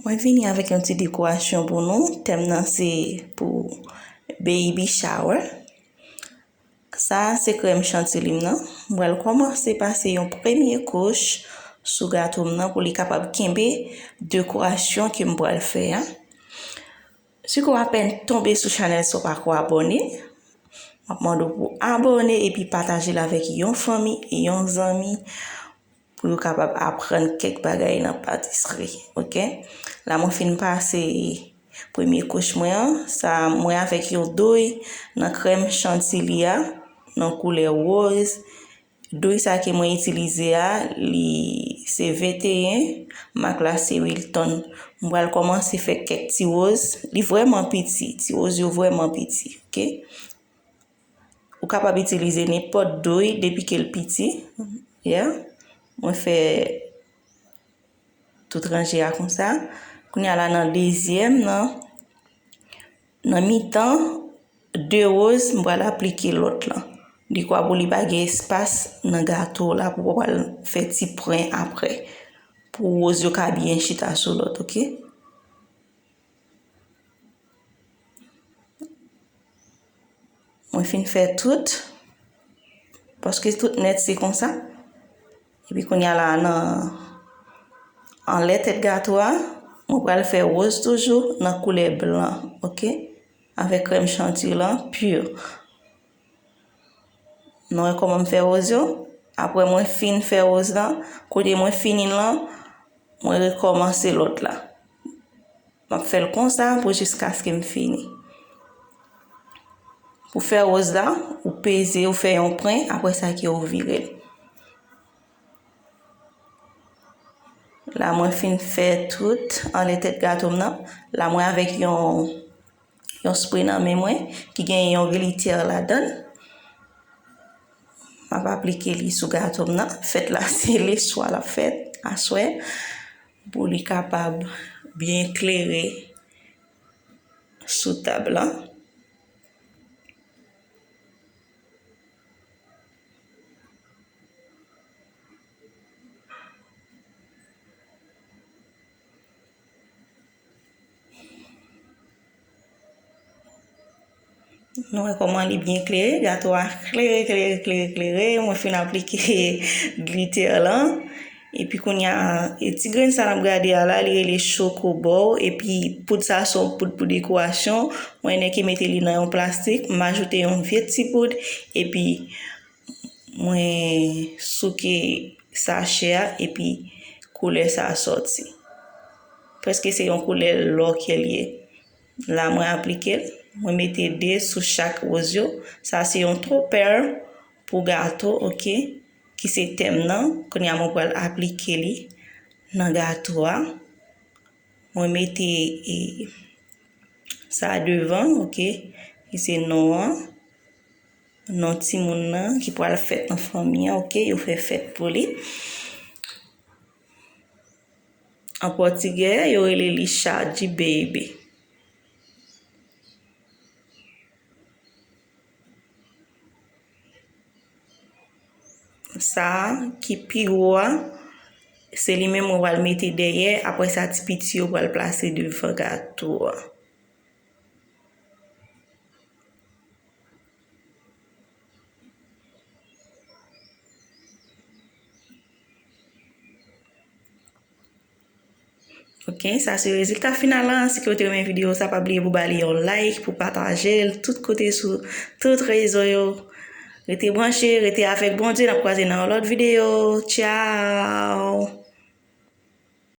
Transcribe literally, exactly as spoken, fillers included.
Mwen vini avèk yon ti dekorasyon pou nou. Tèm nan se pou baby shower. Sa a se krèm chantiyi m nan. M pral kòmanse pase yon premye kouch sou gato m nan pou li kapab kenbe dekorasyon ke m pral fè a. Si w apèn tonbe sou chanèl sa, w pako abòne, m ap mande w pou abòne epi pataje l avèk yon fanmi, yon zanmi, pou yo kapab aprann kèk bagay nan patisri, oke? La, mwen fin pase premye kouch mwen an. Sa, mwen avèk yon doy nan krèm chantiyi a, nan koulè woz. Doy sa ke mwen itilize a, li se venteyen, mak la se Wilton. Mwen pral kòmanse fè kèk ti woz. Li vrèman piti, ti woz yo vrèman piti, oke? Ou kapab itilize nenpòt doy depi ke l piti. Yeah. Mwen fè tout ranje a konsa. Kounye a la nan dezyèm nan, nan mitan de woz, m pral aplike lòt lan. Dekwa pou li pa gen espas nan gato la pou w pral fè ti pwen apre. Pou woz yo ka byen chita sou lòt, oke? Mwen fin fè tout, paske tout nèt se konsa. Epi kounye a la nan anlè tèt gato a, mwen pral fè woz toujou nan koulè blan, oke? Avèk krèm chantiyi lan, pur. Nou wè kòman m fè woz yo? Apre mwen fin fè woz lan, kote mwen fini lan, mwen rekòmanse lòt la. M ap fè l konsa pou jiskaske m fini. Pou fè woz la, ou peze, ou fè yon pwen, apre sa ke ou vire l. La, mwen fin fè tout anlè tèt gato m nan. La, mwen avèk yon, yon spray nan men mwen ki gen yon glitè ladan l. M ap aplike li sou gato m nan. Fèt la, se leswa l ap fèt, aswè, pou li kapab byen klere sou tab lan. Nou wè kòman li byen klere, gato a klere, klere, klere, klere. Mwen fin aplike glitè lan. Epi kounye a, e ti grenn sa n ap gade a la, li rele Chocobo. Epi poud sa se yon poud pou dekorasyon. Mwen enke mete li nan yon plastik, m ajoute yon vye ti poud. Epi mwen souke sachè a, epi koulè sa a sòti. Prèske se yon koulè lò ke l ye. La, mwen aplike l. Mwen mete de sou chak woz yo. Sa se yon topper pou gato, oke, ki se tèm nan. Kounye a, mwen pral aplike li nan gato a. Mwen mete, e, sa devan, oke, ki se non an. Non timoun nan ki pral fèt nan fanmi an, oke, yo fè fèt pou li. An pòtigè, yo rele li Shadji Baby. Sa a ki pi wo a, se li menm mwen pral mete dèyè, apre sa ti piti yo pral plase devan gato a. Oke, sa se rezilta final lan. Si ke w te renmen videyo sa, pa bliye pou ba li yon like, pou pataje l tout kote sou tout rezo yo. Rete branche, rete avèk Bondye. N ap kwaze nan yon lòt videyo. Tchao!